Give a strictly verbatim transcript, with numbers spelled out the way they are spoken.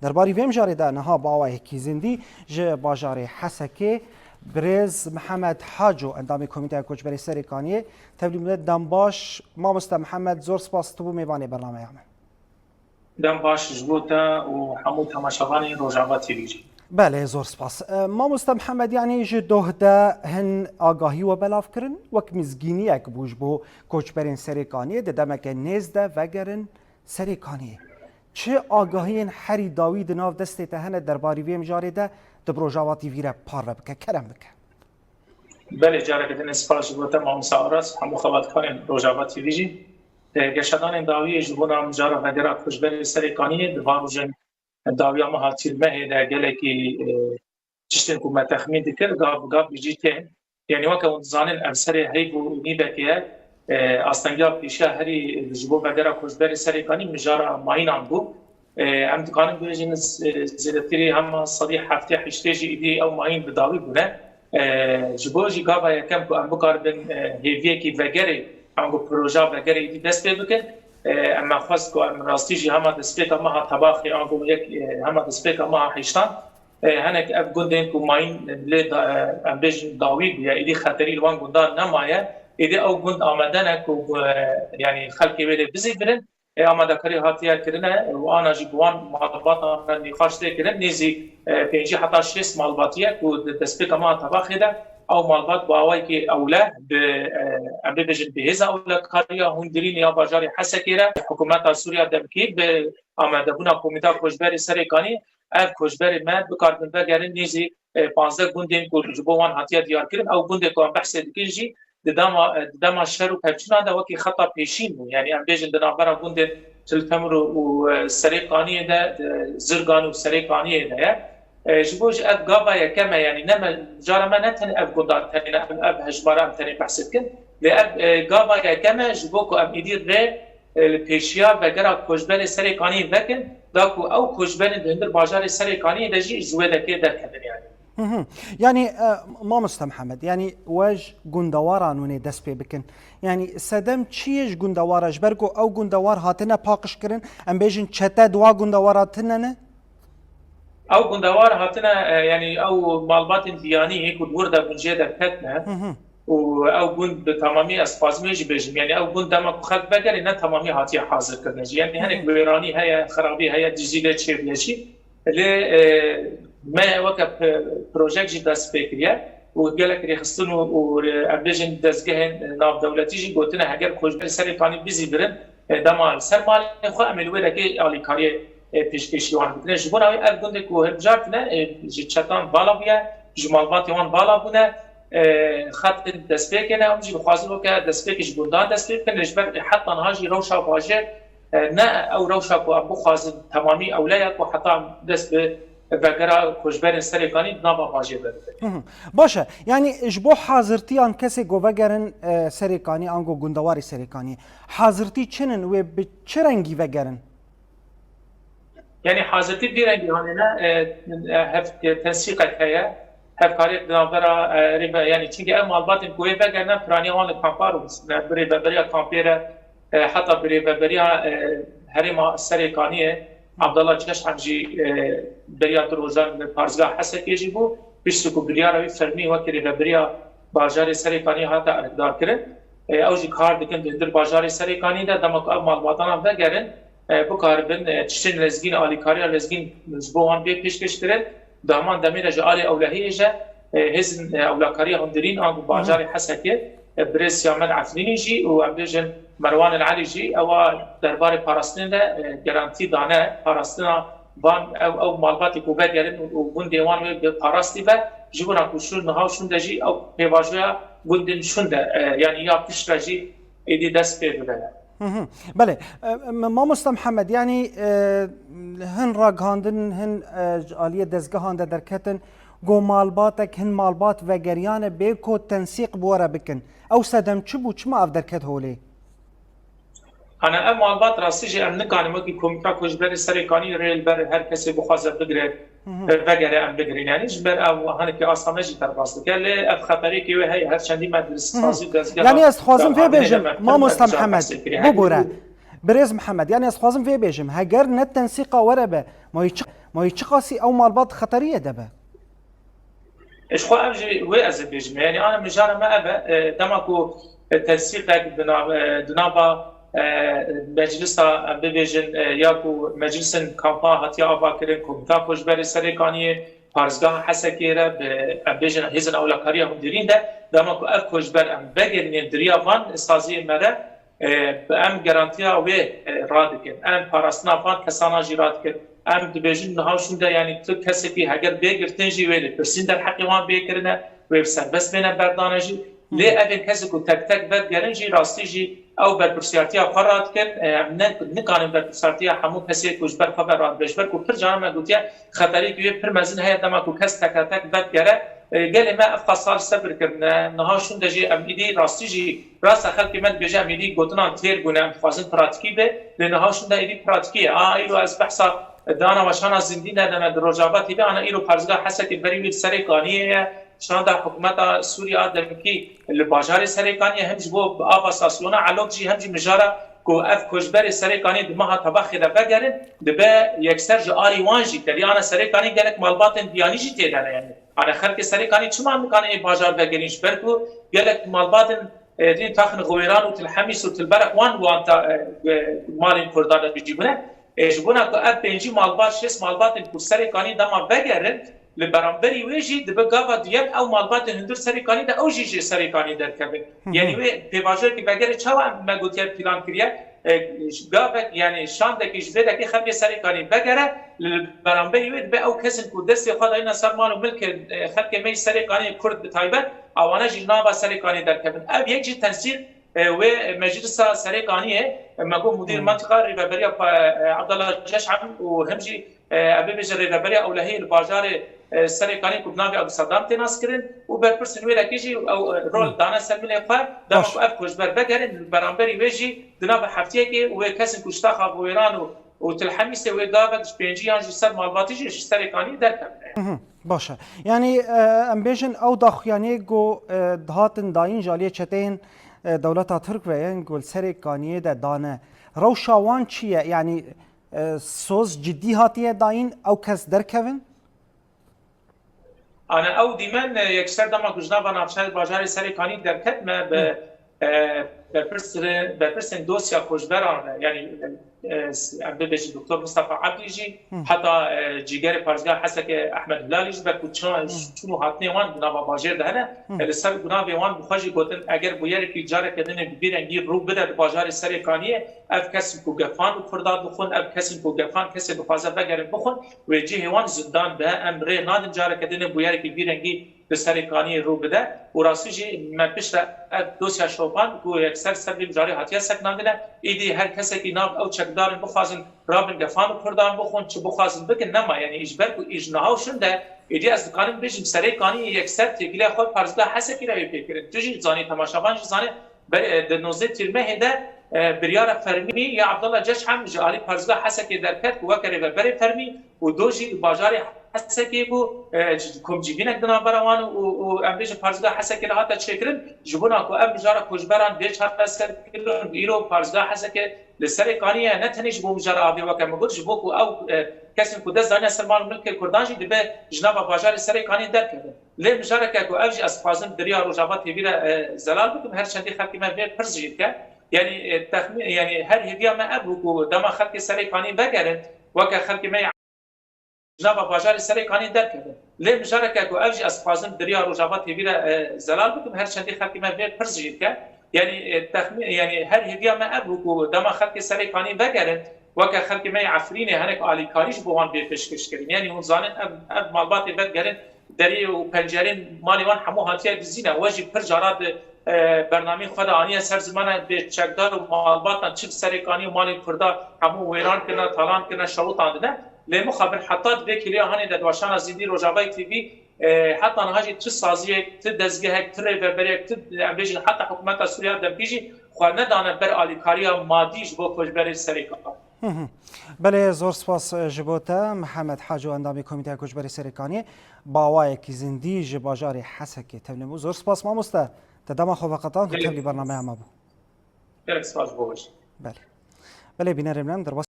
Derbarî vê mijarê de niha bi awayekî zindî ji bajarê Hesekê birêz Mihemed Haco, endamê Komîteya Koçberê Serêkaniyê, tevlî me. Dem baş, mamoste Mihemed, zor spas tu bû mêvanê bernameya me. Dem baş ji bo te û hemû temaşevanên Rojava T V jî. Belê, zor spas. E, mamoste Mihemed, yanî ji doh de hin agahî we belav kirin, wek mizgîniyek bû ji bo koçberên Serêkaniyê, di demeke nêz de vegerin Serêkaniyê. Çi agahiyên herî dawî di nav destê te hene derbarî vê mijarê de, tu bi Rojava T V re parve bike, kerem bike. Belê, careke din spas ji bo te mamoste Aras, hemû xebatkarên Rojava T V jî. E, geşedanên dawiyê ji bona mijara vegera koçberê Serêkaniyê di van rojên dawiya meha tîrmehê de gelekî, e, tiştên ku me texmîn dikir, gav bi gav jî tên. Yanî weke hûn dizanin, ev serê heyv û nîvekê ye. E, astengiya pêşiya herî ji bo vegera koçberê Serêkanî mijara mayînan bû. E, em dikarin bibêjin, e, zêdetirî hema sedî heftê heştê jî êdî ew mayîn bi dawî bûne. E, ji bo jî gava yekem ku em bikaribin, e, hêviyekî vegerê, ango proja vegerê êdî dest pê bikin, e, em me xwest ku em rastî jî hema destpêka meha Tebaxê, ango yek, e, hema destpêka meha heştan, e, hinek ev gundên ku mayîn lê da, e, em bêjin dawî bûye, êdî xeterî li wan gundan nemaye, êdî ew gund amade ne ku, e, yanî xelkê wê lê bizîvirin. E, amadekarî hatiye kirine û ana jî bi wan malbatan re nîqaş tê kirin. Nêzî, e, pêncî heta şêst malbat ye ku di destpêka meha Tebaxê de ew malbat bi awayekî ewle bi, e, em bibêjin bi hêza ewlekariya hundirîn ya bajarê Hesekê re hikûmeta Sûriya demkî bi amadebûna Komîta Koçberê Serêkanî ev koçberê me bikaribin vegerin nêzî, e, panzdeh gundên ku ji bo wan hatiye diyarkirin. Ew gundê ku em behsê dikin jî di dema, e, di dema şer û pevçûnan de wekî xeta pêşîn bû. Yanî em bêjin di navbera gundên Til Temir û, û, e, Serêkaniyê de, e, Zirgan û Serêkaniyê de ye. E, ji bo jî ev gava yekem e, yanî ne me, cara me ne tenê ev gunda tenê, ev, ev hejmara em tenê behs dikin. Lê ev, e, gava yekem e ji bo ku em êdî rê, e, li pêşiya vegera koçberê Serêkaniyê vekin, da ku ew koçberên di hundir bajarê Serêkaniyê de jî ji wê dekê derkevin yanî. Hı hı. Yanî, e, mamoste Mihemed, yanî we ji gundewaran hûn ê dest pê bikin. Yanî sedem çi ye ji gundewara, ji ber ku ew gundewar hatine paqijkirin, em bêjin çete di wa gundewara tune ne? Ew gundewar hatine, e, yanî ew malbatên biyanî ku li wir de bûn jê derketine. Hı hı. Û ew gund bi temamî ez dixwazim wê jî bêjim. Yanî ew gund dema ku xelk vegerê ne temamî hatiye hazirkirine jî. Yanî hinek Hı hı. wêranî heye, xirabî heye, dijî lê çêbûye jî. Lê, e, me weke p-, projek jî dest pê kiriye û gelek rêxistin û, û, e, em bêjin dezgehên navdewletî jî gotine heger koçberê Serêkanî bizîvirin, e, dema li ser malê xwe em ê li wê dekê alîkariyê, e, pêşkêşî wan bikine. Ji bona wê ev gundê ku hilbijartine, e, ji çetan vala bûye, ji malbatê wan vala bûne, e, xetên destpêkê ne, em jî dixwazin weke destpêkê ji gundan dest pê bikin, lê ji ber heta niha jî rewşa bajêr, e, ne ew rewşa ku em bixwazin temamî ewle ye ku heta em dest bi vegera koçberên Serêkanî di nava bajêr de bikin. Hı hı. Baş e. Yanî ji bo hazirtiyan kesê ku vegerin, e, Serêkanî, ango gundewarê Serêkanî, hazirtî çi nin, wê bi çi rengî vegerin? Yanî hazirtî vî rengî hanê ne, e, e, hev-, e, tensîqek heye, hevkariyek di navbera, e, rêve-, yanî çimkî ev malbatên ku wê vegerine piraniya wan li kampa rûniştine, bi rêveberiya kampê re, e, heta bi rêveberiya, e, herêma Serêkaniyê, Abdallah Çeşhem jî, e, beriya du rojan li Parizgeha Hesekê jî bû, piştî ku biryara wî fermî wekî rêveberiya bajarê Serêkaniyê hate erkdarkirin. E, ew jî kar dikin di hundir bajarê Serêkanî de, dema ku ev malbatana vegerin, e, bikaribin, e, tiştên lezgîn, alîkariya lezgîn ji bo wan bê pêşkêşkirin. Di heman demê de ji alê ewlehiyê jî, e, hêzên, e, ewlakariya hundirîn ango Hı hı. bajarê Hesekê, e, birêz Siyamed Efrînî jî û em bêjin Merwan El Elî jî ewa derbarê parastinê de, e, garantî dane, parastina van ew, ew malbatê ku vegerin û, û gundê wan wê bi parastî be, ji bona ku şûn niha û şûn de jî ew pêvajoya gundên şûn de, e, yanî ya pişt re jî êdî dest pê bibe. Hı hı. Belê. E, m-, mamoste Mihemed, yanî, e, hin ragihandin, hin, e, ji aliyê dezgehan de derketin, ku malbatek, hin malbat vegeriyane bê ku tensîq bi we re bikin. Ew sedem çi bû? Çima ev derket holê? Ana ev malbat rastî jî em nikarin wekî Komîta Koçberê Serêkanî rê li ber her kesê bixwaze bigire, Hı hı. e, vegere em bigirin. Yanî ji ber ew hanekî asta me jî derbas dike. Lê ev xeterêkê wê heye, her çendî me Hı hı. sazî dezgeha Yanî ez dixwazim vê davanê bêjim, heme kir, me mamoste dîsa Mihemed, behsê kiriye. Bibûre. Birêz Mihemed, yanî ez dixwazim vê bêjim. Heger ne tensîqa we re be, ma çi Ma wî çiqasî ew malbat xeteriyê de be? Ji xwe ev jî wê ez ê bêjim. Yanî ana mijara me ev e, e, dema ku, e, tensîqek di nav-, e, di nava, e, meclisa, em bibêjin, e, ya ku meclisên kampa hatiye avakirin, Komîta Koçberê Serêkaniyê, Parêzgeha Hesekê re bi, em bêjin, hêzên ewlekariya hundirîn de, dema ku ev koçber em vegerînin di riya van saziyên me re, e, em garantiya wê, e, radikin. Em parastina van kesana jî radikin. Em dibêjin niha şûnde, yanî tu kesekî heger bê girtin jî wê lê pirsîn derheqê wan bê kirine, wê bi serbest bêne berdane jî. Lê evên kesê ku tek tek vedigerin jî rastî jî ew berpirsiyartiya xwe radikin. E, em ne, nikarin berpirsiyartiya hemû kesê ku ji ber xwe ve radibe. Ji ber ku pir caran me gotiye, xeterîkî wê pir mezin heye dema ku kes teke tek vedigere. E, gelê me ev qasal sebir kirine. Niha şûnde jî em îdî rastî jî, rasta xelkê me dibêje em êdî gotinan têr bûne, em dixwazin pratîkî be, lê niha şûnde êdî pratîkî ye. A, îro ez behsa dana weşana zindî nedeme di Rojava T V, ana îro parêzgeha Hesekê berî wî li Serêkaniyê ye. Şanda hikûmeta Sûriye a demkî li bajarê Serêkaniyê hem ji bo ava stasyona Elok jî hem jî mijara ku ev koçberê Serêkaniyê di meha Tebexê de vegerin, dibe yekser ji alî wan jî. Tevî ana Serêkanî gelek malbatên biyanî jî tê de ne, yanî. Ana xelkê Serêkanî çima nikane ê bajar vegerîn? Ji ber ku gelek malbatên, e, din taxin Xiwêran û Til Hemîs û Til Berek wan, wan ta, e, e, malên Kurdan re bijî bûne. E, ji bona ku ev pêncî malbat, şêst malbatên ku Serêkanî dema vegerin, li beramberî wê jî dibe gava duyem ew malbatên hundir Serêkanî de ew jî ji Serêkanî derkevin. Hı hı. Yanî wê pêvajoyekî vegerê çawa em me gotiye pîlan kiriye? E, gavek, yanî şandekî ji vê dekê xelkê Serêkanî vegere, li beramberî wê dibe ew kesên ku destê xwe dayine ser mal û milkê, e, xelkê me yî Serêkaniyê Kurd bi taybet, awana jî ji nava Serêkaniyê derkevin. Ev yek jî tensîq, e, wê meclisa Serêkaniyê, e, me got mudîr Hmm. mentiqa rêveberiya pa-, e, Abdullah Ceşan û him jî, e, em bibêjin rêveberiya ewlehiyê li bajarê, e, Serêkaniyê ku bi navê Abdulsalam tê naskirin û berpirsên wê yekê jî ew, e, rol Hmm. dane ser milê xwe, dema Baş. ku ev koçber vegerin, li beramberî wê jî di nav heftiyekê wê kesên ku ji taxa Xiwêran û, û Til Hemîsê wê gavek ji pêncî yan jî sed malbatî jî ji Serêkaniyê derkevine. Mhm, baş e. Yanî, e, em bêjin ew daxuyaniyê ku, e, dihatin dayîn ji aliyê çeteyên, e, dewleta Tirk ve yên ku li Serêkaniyê de dane. Rewşa wan çi ye? Yanî, e, soz cidî hatiye dayîn ew kes derkevin? Ana ew dîmen, e, yekser dema ku ji nava navçeyê bajarê Serêkanî derket me bi, Hı. e, berpirsê-, berpirsên dosya koçberan re, yanî, e, em bibêjin Doktor Mustafa Ebdî jî, Hı. heta, e, cîgerê parêzgeha Hesekê Ehmed Hilalî jî, be ku çi-, Hı. çûn û hatinê wan di nava bajêr de hene. Hı. E, li ser gunavê wan bi xwe jî gotin, eger bûyerekî careke din ê bi vî rengî rû bide di bajarê Serêkaniyê, ev kesên ku gefan li Kurdan dixwin, ev kesên ku gefan kesê dixwaze vegerin bixwin, wê cihê wan zindan be, em rê nadin careke din ê bûyerekî vî rengî di Serêkaniyê rû bide û rastî jî me piştre ev dosya şopand ku yekser ser vî mijarê hatiye sekinandine, îdî her kesekî nav ew çekdarên bixwazin rabin gefan û Kurdan bixwin, çi bixwazin bikin nema, yanî ji ber ku îj niha û şinde, îdî ez dikarim bêjim Serêkaniyê yekser têkiliya xwe parêzgeha Hesekî re wê pê kirin. Tu jî zanî, temaşevan jî zane, Ber-, e, di nozdeh Tîrmehê de, e, biryara fermî ya Abdullah Ceşhan ji alî parêzgeha Hesekê derket ku weke rêveberê fermî û do jî bajarê Hesekê bû, e, ji-, komcîvînek di navbera wan û, û em bêjin parêzgeha Hesekê re hate çêkirin, ji bona ku ev mijara koçberan bê çareserkirin, îro parêzgeha Hesekê li Serêkaniyê ne tenê ji bo mijara avê, weke min got, ji bo ku ew, e, kesên ku dest dane ser mal û milkê Kurdan jî dibe ji nava bajarê Serêkaniyê derkevin. Lê mijareke ku ev jî ez dixwazim di riya Rojava T V re, e, zelal bikim, her çendî xelkê me vê pirs jî dike. Yanî, e, texmîn, yanî her hêviya me ev bû ku dema xelkê Serêkanî vegerin, weke xelkê me yê ji nava bajarê Serêkanî derkevin. Lê mijareke ku ev jî ez dixwazim di riya Rojava T V re, e, zelal bikim, her çendî xelkê me vê pirs jî dike. Yanî, e, texmîn, yanî her hêviya me ev bû ku dema xelkê Serêkanî vegerin, weke xelkê me yê Efrînê hinek alîkarî ji bo wan bê pêşkêş kirin. Yanî hûn zanin ev, ev malbatê vedigerin, derê û pencerên malê wan hemû hatiye dizîne. We jî pir cara di, e, bernameyên xwe de aniye ser ziman, bê çekdar û malbatan çi di Serêkanî û malên Kurda hemû wêran kirine, talan kirine, şewitandine. Lê mixabin heta di vê kêliya hanê de di weşana Zindî Rojavayê T V, e, heta niha jî tu saziyek, tu dezgehek, tu rêveberek, tu, em bêjin heta hikûmeta Sûriya demkî jî xwe nedane ber alîkariya madî ji bo koçberê Serêkanî. Hı hı. Belê, zor spas ji bo te, Mihemed Haco, endamê Komîteya Koçberê Serêkaniyê, bi awayekî zindî ji bajarê Hesekê tevlî bû. Zor spas mamoste, te dema xwe veqetand û Belê. tevlî bernameya me bû. Gelek spas ji bo we jî. Belê. Belê, bînerên me, em derbas